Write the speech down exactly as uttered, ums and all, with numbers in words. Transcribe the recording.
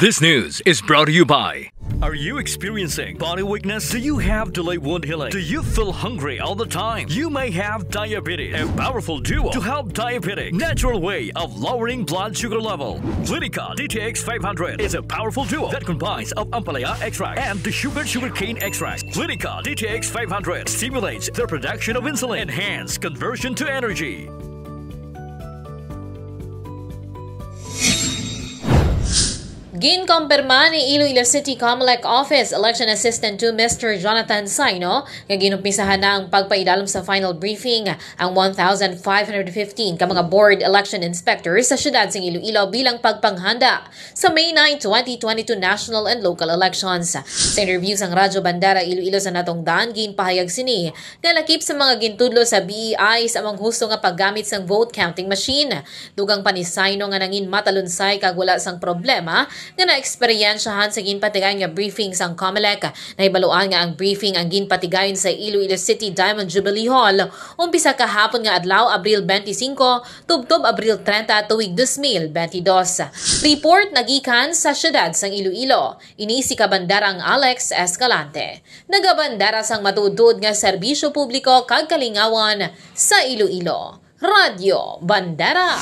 This news is brought to you by. Are you experiencing body weakness? Do you have delayed wound healing? Do you feel hungry all the time? You may have diabetes. A powerful duo to help diabetic. Natural way of lowering blood sugar level. Clinica D T X five hundred is a powerful duo that combines of ampalaya extract and the sugar sugarcane extract. Clinica D T X five hundred stimulates the production of insulin, enhance conversion to energy. Ginkompirma ni Iloilo City Comelec Office Election Assistant two Mister Jonathan Saino nga ginumpisahan na ang pagpaidalom sa final briefing ang one thousand five hundred fifteen ka mga board election inspectors sa siyudad sang Iloilo bilang pagpanghanda sa May nine, twenty twenty-two national and local elections. Sa interview sang Radyo Bandera Iloilo sa natungdan, ginpahayag sini nga lakip sa mga gintudlo sa B E I sa among husto nga paggamit sang vote counting machine. Dugang pa ni Saino nga nangin matalunsay kag wala sang problema nga naeksperyensyahan sa ginpatigayon nga briefing sang Comelec. Nahibaluan nga ang briefing ang ginpatigayon sa Iloilo City Diamond Jubilee Hall umpisa kahapon nga adlaw, Abril twenty-five, tubtob Abril treinta, tuig dos mil veintidós. Report nagikan sa siyudad sang Iloilo. Ini si Kabandarang Alex Escalante, nagabandara sang matuod-tuod nga serbisyo publiko kag kalingawan sa Iloilo. Radyo Bandera.